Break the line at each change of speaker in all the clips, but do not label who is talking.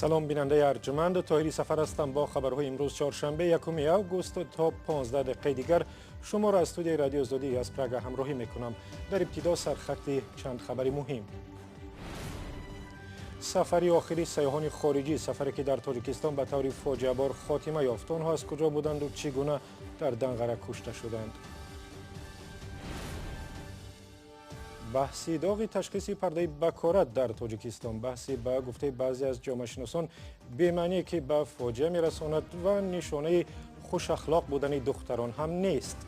Салом, бинандаи арҷманд. Тоҳири Сафар ҳастам бо хабарҳои имрӯз, чоршанбе, 1 август. То 15 дақиқаи дигар шуморо аз студияи Радиои Озодӣ аз Прага ҳамроҳӣ мекунам. Дар ибтидо сархати чанд хабари муҳим. Сафари охири сайёҳони хориҷӣ, сафаре ки дар Тоҷикистон ба таври фоҷиабор хотима ёфт. Онҳо аз куҷо буданду чӣ гуна дар Данғара кушта шуданд? Баҳси доғи ташхиси пардаи бакорат дар Тоҷикистон, баҳси ба гуфтаи баъзе аз ҷомеашиносон бемаъние, ки ба фоҷиа мерасонад ва нишонаи хушахлоқ будани духтарон ҳам нест.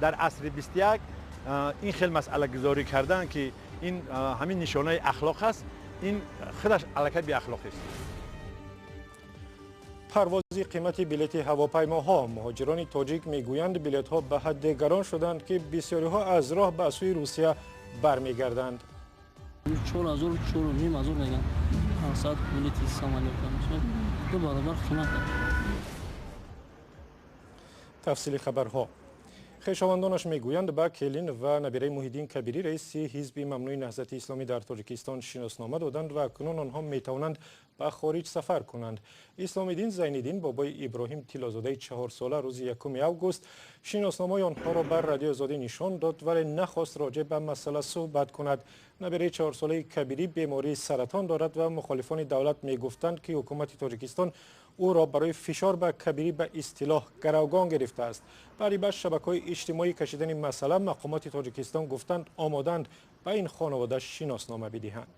Дар асри 21 ин хел масъалагузорӣ кардан, ки ин ҳамин нишонаи ахлоқ аст, ин худаш аллакай беахлоқист.
Парвози қимати билети ҳавопаймоҳо. Муҳоҷирони тоҷик мегӯянд, билетҳо ба ҳадде гарон шуданд, ки бисёриҳо аз роҳ ба сӯи Русия бармегарданд.
4000, 4500 меган, 500 билети самолёт ду баробар қимат.
Тафсили хабарҳо. Хешовандонаш мегӯянд, ба келин ва набираи Муҳиддин Кабирӣ, раиси ҳизби мамнӯи Наҳзати Исломӣ дар Тоҷикистон, шиноснома доданд ва акнун онҳо метавонанд ба хориҷ сафар кунанд. Исломиддин Зайниддин, бобои Иброҳим Тиллозодаи 4-сола, рӯзи 1 август шиносномаи онҳоро бар Радиои Озодӣ нишон дод, вале нахост роҷеъ ба масъала суҳбат кунад. Набираи 4-солаи Кабирӣ бемории саратон дорад ва мухолифони давлат мегуфтанд, ки ҳукумати Тоҷикистон ӯро барои фишор ба Кабирӣ ба истилоҳ гаравгон гирифтааст. Баъди ба шабакаҳои иҷтимоӣ кашидани масъала, мақомоти Тоҷикистон гуфтанд, омодаанд ба ин хонавода шиноснома бидиҳанд.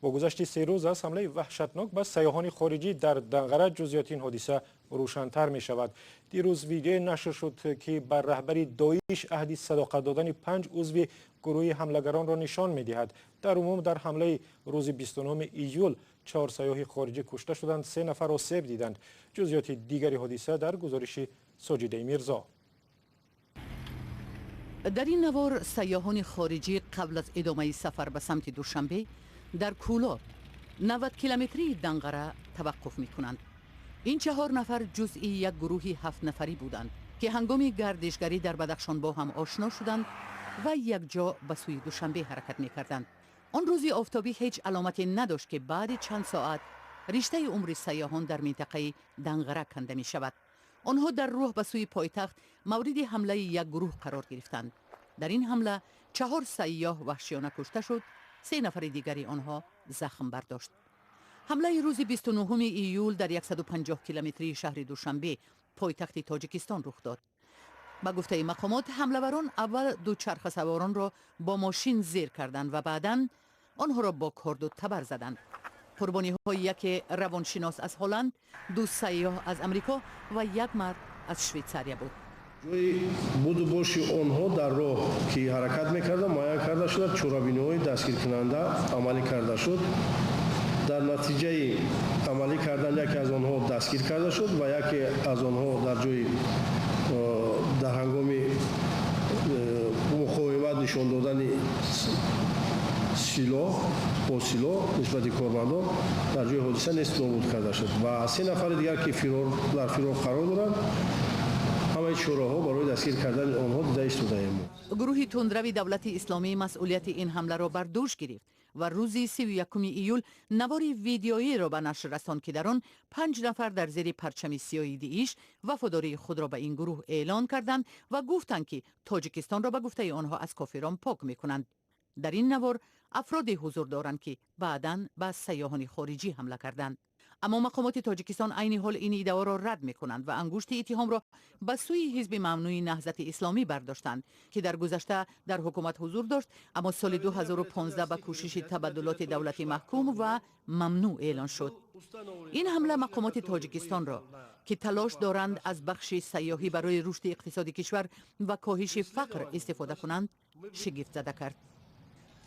Бо гузашти 3 рӯз аз ҳамлаи ваҳшатнок ба сайёҳони хориҷӣ дар Данғара, ҷузъиёти ин ҳодиса рӯшантар мешавад. Дирӯз видеое нашр шуд, ки бар раҳбари Доиш аҳди садоқат додани панҷ узви гурӯҳи ҳамлагаронро нишон медиҳад. Дар умум дар ҳамлаи рӯзи 29 июл чор сайёҳи хориҷӣ кушта шуданд, се нафар осеб диданд. Ҷузъиёти дигари ҳодиса дар гузориши Соҷидаи Мирзо.
Дар ин навор сайёҳони хориҷӣ қабл аз идомаи сафар ба самти Душанбе дар Кӯлоб, 90 километрии Данғара, таваққуф мекунанд. Ин чаҳор нафар ҷузъи як гурӯҳи ҳафтнафарӣ буданд, ки ҳангоми гардишгарӣ дар Бадахшон бо ҳам ошно шуданд ва якҷо ба сӯи Душанбе ҳаракат мекарданд. Он рӯзи офтобӣ ҳеҷ аломате надошт, ки баъди чанд соат риштаи умри сайёҳон дар минтақаи Данғара канда мешавад. Онҳо дар роҳ ба сӯи пойтахт мавриди ҳамлаи як гурӯҳ қарор гирифтанд. Дар ин ҳамла чаҳор сайёҳ ваҳшиёна кушта шуд, се нафари дигари онҳо захм бардошт. Ҳамлаи рӯзи 29 июл дар 150 километрии шаҳри Душанбе, пойтахти Тоҷикистон, рух дод. Ба гуфтаи мақомот, ҳамлаварон аввал дучархасаворонро бо мошин зер карданд ва баъдан онҳоро бо корду табар заданд. Қурбониҳои яке равоншинос аз Ҳолланд, ду сайёҳ аз Амрико ва як мард аз Швейтсария буд.
Ҷои буду боши онҳо дар роҳ, ки ҳаракат мекарданд, муайян карда шуда, чорабиниҳои дастгиркунанда амалӣ карда шуд. Дар натиҷаи амалӣ кардан яке аз онҳо дастгир карда шуд ва яке аз онҳо дар ҷои дар ҳангоми муқовимат нишон додани силоҳ бо силоҳ нисбати кормандон дар ҷои ҳодиса нест нобуд карда шуд ва се нафари дигар, ки дар фирор қарор доранд, ҳамаи чораҳо барои дастгир кардани онҳо дида истодаем.
Гурӯҳи тундрави Давлати Исломӣ масъулияти ин ҳамларо бар дӯш гирифт ва рӯзи 31 июл навори видеоиро ба нашр расонд, ки дар он панҷ нафар дар зери парчами сиёҳи Дииш вафодории худро ба ин гурӯҳ эълон карданд ва гуфтанд, ки Тоҷикистонро, ба гуфтаи онҳо, аз кофирон пок мекунанд. Дар ин навор афроде ҳузур доранд, ки баъдан ба сайёҳони хориҷӣ ҳамла карданд. Аммо мақомоти Тоҷикистон айни ҳол ин иддаоро рад мекунанд ва ангушти иттиҳомро ба сӯи ҳизби мамнӯи Наҳзати Исломӣ бардоштанд, ки дар гузашта дар ҳукумат ҳузур дошт, аммо соли 2015 ба кӯшиши табаддулоти давлатӣ маҳкум ва мамнӯъ эълон шуд. Ин ҳамла мақомоти тоҷикистонро, ки талош доранд аз бахши сайёҳӣ барои рушди иқтисоди кишвар ва коҳиши фақр истифода кунанд, шигифтзада кард.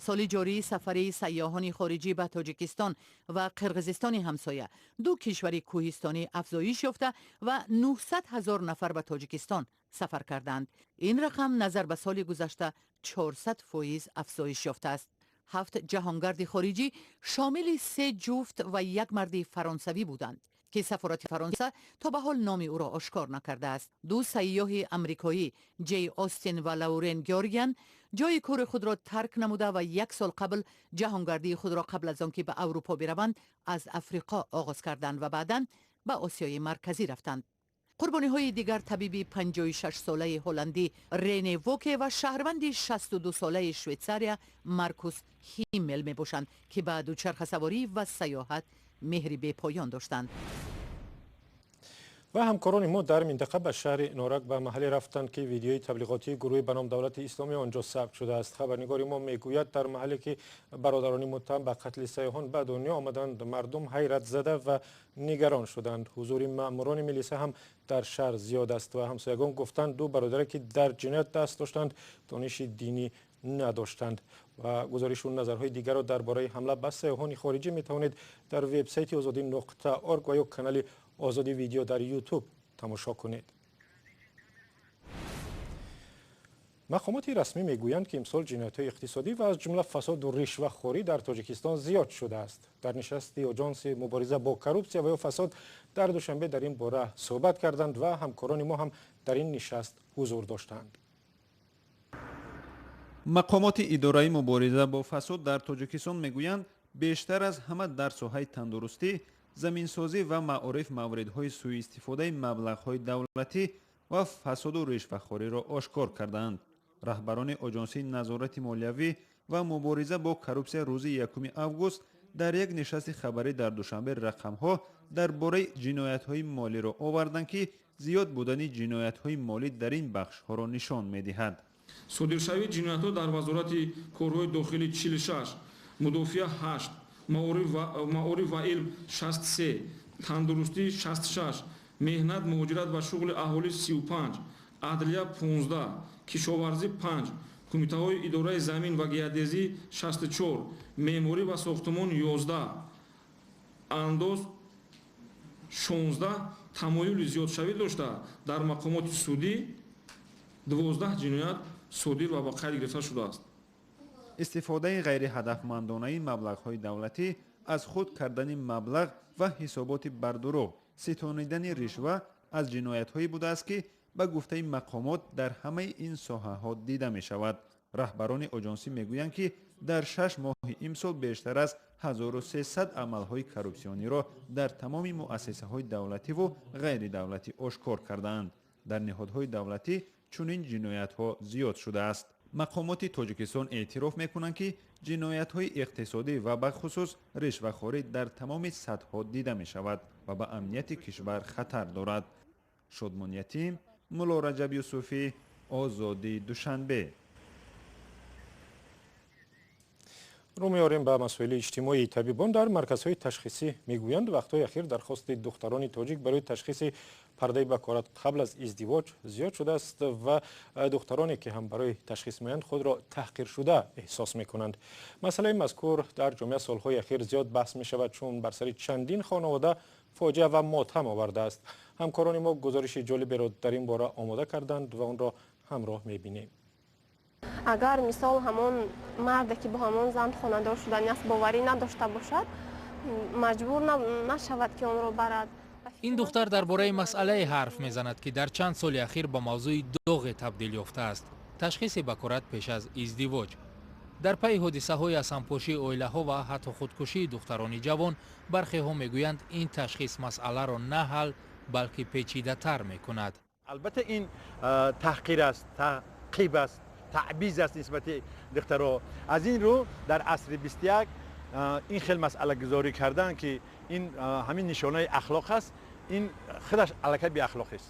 Соли ҷорӣ сафари сайёҳони хориҷӣ ба Тоҷикистон ва Қирғизистони ҳамсоя, ду кишвари кӯҳистонӣ, афзоиш ёфта ва 900 ҳазор нафар ба Тоҷикистон сафар карданд. Ин рақам назар ба соли гузашта 400% афзоиш ёфтааст. Ҳафт ҷаҳонгарди хориҷӣ шомили се ҷуфт ва як марди фаронсавӣ буданд, ки сафорати Фаронса то ба ҳол номи ӯро ошкор накардааст. Ду сайёҳи амрикоӣ, Ҷей Остин ва Лаурен Георгиян, Ҷои кори худро тарк намуда ва як сол қабл ҷаҳонгардии худро қабл аз он ки ба Аврупо бираванд, аз Африқо оғоз карданд ва баъдан ба Осиёи Марказӣ рафтанд. Қурбониҳои дигар табиби 56-солаи ҳоландӣ Рене Воке ва шаҳрванди 62-солаи Швейтсария Маркус Ҳиммел мебошанд, ки ба дучархасаворӣ ва сайёҳат меҳри бепоён доштанд.
Ва ҳамкорони мо дар минтақа ба шаҳри Норак ба маҳалле рафтанд, ки видеои таблиғотии гурӯҳи ба ном Давлати Исломӣ он ҷо сабт шудааст. Хабарнигори мо мегӯяд, дар маҳалле ки бародарони муттаҳам ба қатли сайёҳон ба дунё омаданд, мардум ҳайратзада ва нигарон шуданд. Ҳузури маъмурони милиса ҳам дар шаҳр зиёд аст ва ҳамсоягон гуфтанд, ду бародаре ки дар ҷиноят даст доштанд, дониши динӣ надоштанд. Ва гузоришу назарҳои дигарро дар бораи ҳамла ба сайёҳони хориҷӣ метавонед дар вебсайти озодӣ.org ва ё канали Озодӣ видео дар Ютуб тамошо кунед. Мақомоти расмӣ мегӯянд, ки имсол ҷиноятҳои иқтисодӣ ва аз ҷумла фасоду ришвахорӣ дар Тоҷикистон зиёд шудааст. Дар нишасти Оҷонси мубориза бо коррупсия ва ё фасод дар Душанбе дар ин бора суҳбат карданд ва ҳамкорони мо ҳам дар ин нишаст ҳузур доштанд.
Мақомоти идораи мубориза бо фасод дар Тоҷикистон мегӯянд, бештар аз ҳама дар соҳаи тандурустӣ, заминсозӣ ва маориф мавридҳои сӯистифодаи маблағҳои давлатӣ ва фасоду ришвахориро ошкор кардаанд. Раҳбарони Оҷонсии назорати молиявӣ ва мубориза бо коррупсия рӯзи 1 август дар як нишасти хабарӣ дар Душанбе рақамҳо дар бораи ҷиноятҳои молиро оварданд, ки зиёд будани ҷиноятҳои молӣ дар ин бахшҳоро нишон медиҳад.
Содиршавии ҷиноятҳо дар Вазорати корҳои дохилӣ 46, мудофиа 8, маориф ва илм 63, тандурустӣ 66, меҳнат, муҳоҷират ва шуғли аҳолӣ 35, адлия 15, кишоварзӣ 5, кумитаҳои идораи замин ва геодезӣ 64, меъморӣ ва сохтумон 11, андоз 16 тамоюли зиёдшавӣ дошта, дар мақомоти судӣ 12 ҷиноят содир ва ба қайд гирифта шудааст.
Истифодаи ғайриҳадафмандонаи маблағҳои давлатӣ, аз худ кардани маблағ ва ҳисоботи бардурӯғ, ситонидани ришва аз ҷиноятҳое будааст, ки ба гуфтаи мақомот дар ҳамаи ин соҳаҳо дида мешавад. Раҳбарони оҷонсӣ мегӯянд, ки дар 6 моҳи имсол бештар аз 1300 амалҳои коррупсиониро дар тамоми муассисаҳои давлативу ғайридавлатӣ ошкор кардаанд. Дар ниҳодҳои давлатӣ чунин ҷиноятҳо зиёд шудааст. Мақомоти Тоҷикистон эътироф мекунанд, ки ҷиноятҳои иқтисодӣ ва бахусус ришвахорӣ дар тамоми сатҳҳо дида мешавад ва ба амнияти кишвар хатар дорад. Шодмон Ятим, Мулло Раҷаб Юсуфӣ, Озодӣ, Душанбе.
Рӯ меорем ба масоили иҷтимоӣ. Табибон дар марказҳои ташхисӣ мегӯянд, вақтҳои ахир дархости духтарони тоҷик барои ташхиси пардаи бакорат қабл аз издивоҷ зиёд шудааст ва духтароне ки ҳам барои ташхис меоянд, худро таҳқиршуда эҳсос мекунанд. Масъалаи мазкур дар ҷомеа солҳои ахир зиёд баҳс мешавад, чун бар сари чандин хонавода фоҷиа ва мотам овардааст. Ҳамкорони мо гузориши ҷолиберо дар ин бора омода карданд ва онро ҳамроҳ мебинем.
Агар мисол ҳамон марде ки бо ҳамон зан хонадор шудани аст, боварӣ надошта бошад, маҷбур нашавад, ки онро барад.
Ин духтар дар бораи масъалае ҳарф мезанад, ки дар чанд соли ахир ба мавзӯи доғе табдил ёфтааст: ташхиси бакорат пеш аз издивоҷ. Дар пайи ҳодисаҳои аз ҳампошии оилаҳо ва ҳатто худкушии духтарони ҷавон, бархеҳо мегӯянд, ин ташхис масъаларо на ҳал, балки печидатар мекунад.
Албатта, ин таҳқир аст, таъқиб аст, таъбиз аст нисбати духтаро. Аз ин рӯ дар асри 21 ин хел масъалагузорӣ кардан, ки ин ҳамин нишонаи ахлоқ аст, ин худаш аллакай беахлоқист.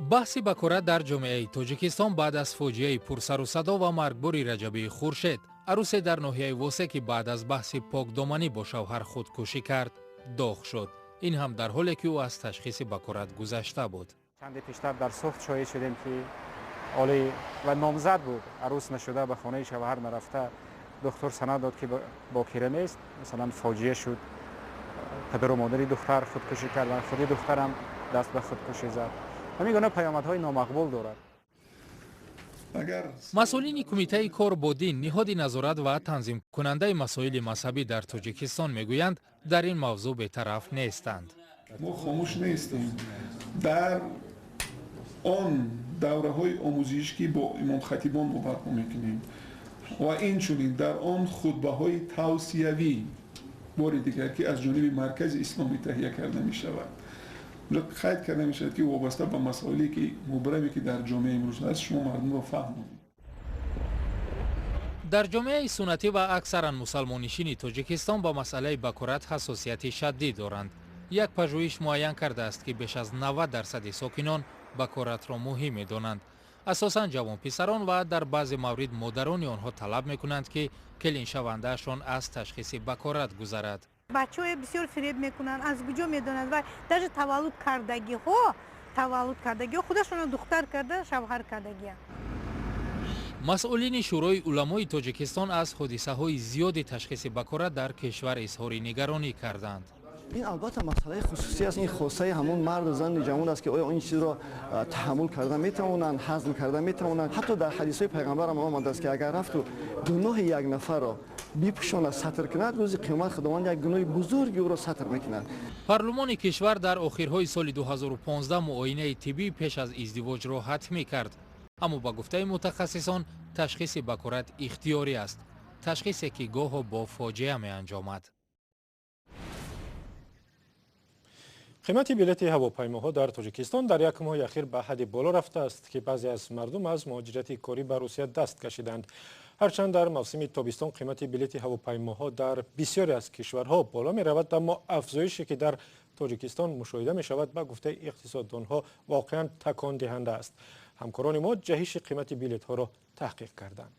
Баҳси бакорат дар ҷомеаи Тоҷикистон баъд аз фоҷиаи пурсарусадо ва маргбори Раҷабии Хуршед, арусе дар ноҳияи Восе, ки баъд аз баҳси покдоманӣ бо шавҳар худкушӣ кард, доғ шуд. Ин ҳам дар ҳоле ки ӯ аз ташхиси бакорат гузашта буд.
Чанде пештар дар Суғд шоҳид шудем, ки оли ва номзад буд, арӯс нашуда, ба хонаи шавҳар нарафта, духтур санад дод, ки бокира нест. Масалан, фоҷиа шуд, падару модари духтар худкушӣ карданд, худи духтарам даст ба худкушӣ зад. Ҳамин гуна паёмадҳои номақбул дорад.
Масъулини Кумитаи кор бо дин, ниҳоди назорат ва танзимкунандаи масоили мазҳабӣ дар Тоҷикистон, мегӯянд, дар ин мавзӯъ бетараф нестанд.
Мо хомӯш нестем. Дар Он давраҳои омӯзиш, ки бо имомхатибон мо барпо мекунем, ва инчунин дар он хутбаҳои тавсиявӣ, бори дигар, ки аз ҷониби Маркази Исломӣ таҳия карда мешавад, қайд карда мешавад, ки вобаста ба масоиле ки мубраме, ки дар ҷомеа имрӯз ҳаст, шумо мардумро фаҳмонед.
Дар ҷомеаи суннатӣ ва аксаран мусалмоннишини Тоҷикистон ба масъалаи бакорат ҳассосияти шадид доранд. Як пажӯҳиш муайян кардааст, ки беш аз 90% сокинон бакоратро муҳим медонанд. Асосан ҷавонписарон ва дар баъзе маврид модарони онҳо талаб мекунанд, ки келиншавандаашон аз ташхиси бакорат гузарад.
Бачаҳое бисёр фиреб мекунанд, аз куҷо медонанд? Ва даже таваллуд кардагиҳо худашонро духтар карда, шавҳар кардагианд.
Масъулини Шӯрои уламои Тоҷикистон аз ҳодисаҳои зиёди ташхиси бакорат дар кишвар изҳори нигаронӣ карданд.
Ин албатта масъалаи хусусӣ аст. Ин хосаи ҳамон марду зани ҷавон аст, ки оё ин чизро таҳаммул карда метавонанд, ҳазм карда метавонанд. Ҳатто дар ҳадисҳои пайғамбарам омадааст, ки агар рафту гуноҳи як нафарро бипӯшонад, сатр кунад, рӯзи қиёмат Худованд як гуноҳи бузурги ӯро сатр мекунад.
Парлумони кишвар дар охирҳои соли 2015 муоинаи тиббӣ пеш аз издивоҷро ҳатмӣ кард, аммо ба гуфтаи мутахассисон, ташхиси бакорат ихтиёрӣ аст, ташхисе ки гоҳо бо фоҷиа меанҷомад.
Қимати билети ҳавопаймоҳо дар Тоҷикистон дар як моҳи ахир ба ҳадди боло рафтааст, ки баъзе аз мардум аз муҳоҷирати корӣ ба Русия даст кашиданд. Ҳарчанд дар мавсими тобистон қимати билети ҳавопаймоҳо дар бисёре аз кишварҳо боло меравад, аммо афзоише, ки дар Тоҷикистон мушоҳида мешавад, ба гуфтаи иқтисоддонҳо воқеан такондиҳанда аст. Ҳамкорони мо ҷаҳиши қимати билетҳоро таҳқиқ карданд.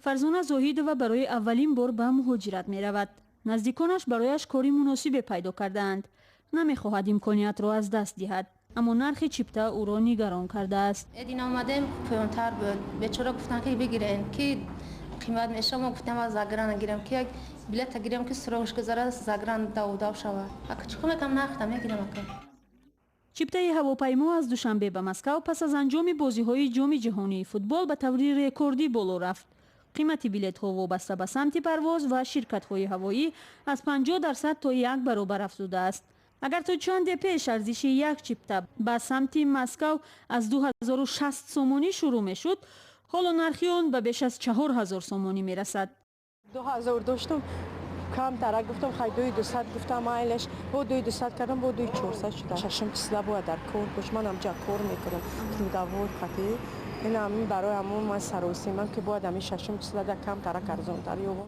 Фарзона Зоҳидова барои аввалин бор ба муҳоҷират меравад. Наздиконаш барояш кори муносибе пайдо кардаанд. Намехоҳад имкониятро аз даст диҳад, аммо нархи чипта ӯро нигарон кардааст.
Эдин омадем, поёнтар буд. Бечора гуфтанд, ки бигирем, ки қимат мешава. Мо гуфтем, аз загран гирем, ки як билета гирем, ки срок ш гузара, загран давдав шава. Ака, чӣ кор мекунам, нархта мегирем, ака.
Чиптаи ҳавопаймо аз Душанбе ба Москав пас аз анҷоми бозиҳои Ҷоми ҷаҳонии футбол ба таври рекордӣ боло рафт. Қимати билетҳо вобаста ба самти парвоз ва ширкатҳои ҳавоӣ аз 50% то як баробар афзудааст. Агар то чанде пеш арзиши як чипта ба самти Москав аз 2060 сомонӣ шурӯъ мешуд, ҳоло нархи он ба беш аз 4000 сомонӣ мерасад.
2000 доштум, камтара гуфтам, хай, 2200 гуфтам, майлеш, бо 2200 кардам, бо 2400 шуда. Шашум числа бояд дар кор бош. Ман ҳамҷа кор мекунам, трудовой қатӣ. Ин ҳамин барои ҳамон ман саросимам, ки бояд ҳамин шашум числа дар камтарак арзонтар ёбам.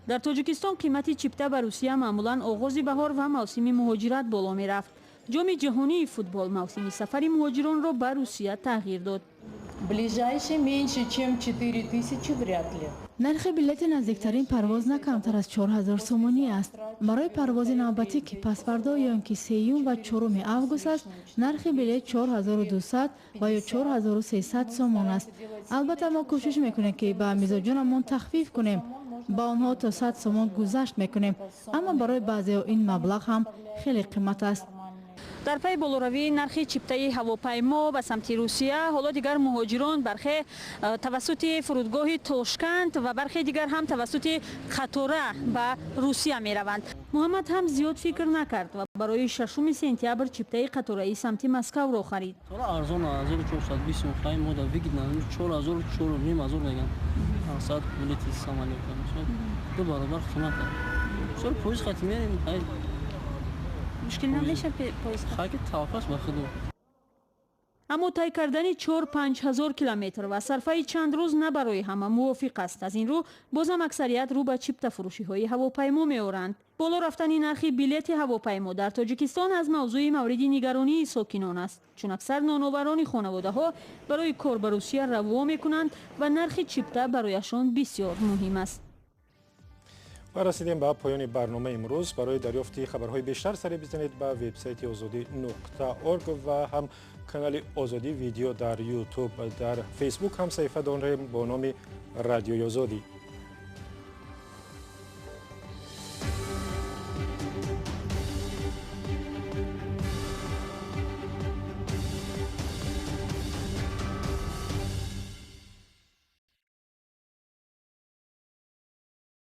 Дар Тоҷикистон қимати чипта ба Русия маъмулан оғози баҳор ва мавсими муҳоҷират боло мерафт. Ҷоми ҷаҳонии футбол мавсими сафари муҳоҷиронро ба Русия тағйир дод.
Ближайший меньше, чем 4000, вряд ли.
Нархи билети наздиктарин парвоз на камтар аз 4000 сомонӣ аст. Барои парвози навбатӣ, ки пасфардо ё ин ки 3 ва 4 август аст, нархи билет 4200 ва ё 4300 сомон аст. Албатта, мо кӯшиш мекунем, ки ба мизоҷонамон тахфиф кунем, ба онҳо то 100 сомон гузашт мекунем, аммо барои баъзеҳо ин маблағ ҳам хеле қимат аст.
Дар пайи болоравии нархи чиптаи ҳавопаймо ба самти Русия, ҳоло дигар муҳоҷирон бархе тавассути фурудгоҳи Тошканд ва бархе дигар ҳам тавассути қатора ба Русия мераванд. Муҳаммад ҳам зиёд фикр накард ва барои 6 сентябр чиптаи қатораи самти Москавро харид.
Арзон 1420 хай мода выгодно, 4000, 4500 меган, 500 билети самолёт ду баробар қимат. Чор поезд хати мерем, хай.
Мушкил намеша поезд?
Хаки таваққаш ба худо.
Аммо тай кардани 4-5 ҳазор километр ва сарфаи чанд рӯз на барои ҳама мувофиқ аст. Аз ин рӯ бозам аксарият рӯ ба чиптафурӯшиҳои ҳавопаймо меоранд. Боло рафтани нархи билети ҳавопаймо дар Тоҷикистон аз мавзӯи мавриди нигаронии сокинон аст, чун аксар ноноварони хонаводаҳо барои кор ба Русия раво мекунанд ва нархи чипта барояшон бисёр муҳим аст.
Ва расидем ба поёни барномаи имрӯз. Барои дарёфти хабарҳои бештар саре бизанед ба вебсайти Озодӣ.орг ва ҳам канали Озодӣ Видео дар Ютуб. Дар Фейсбук ҳам саҳифа дорем бо номи Радиои Озодӣ.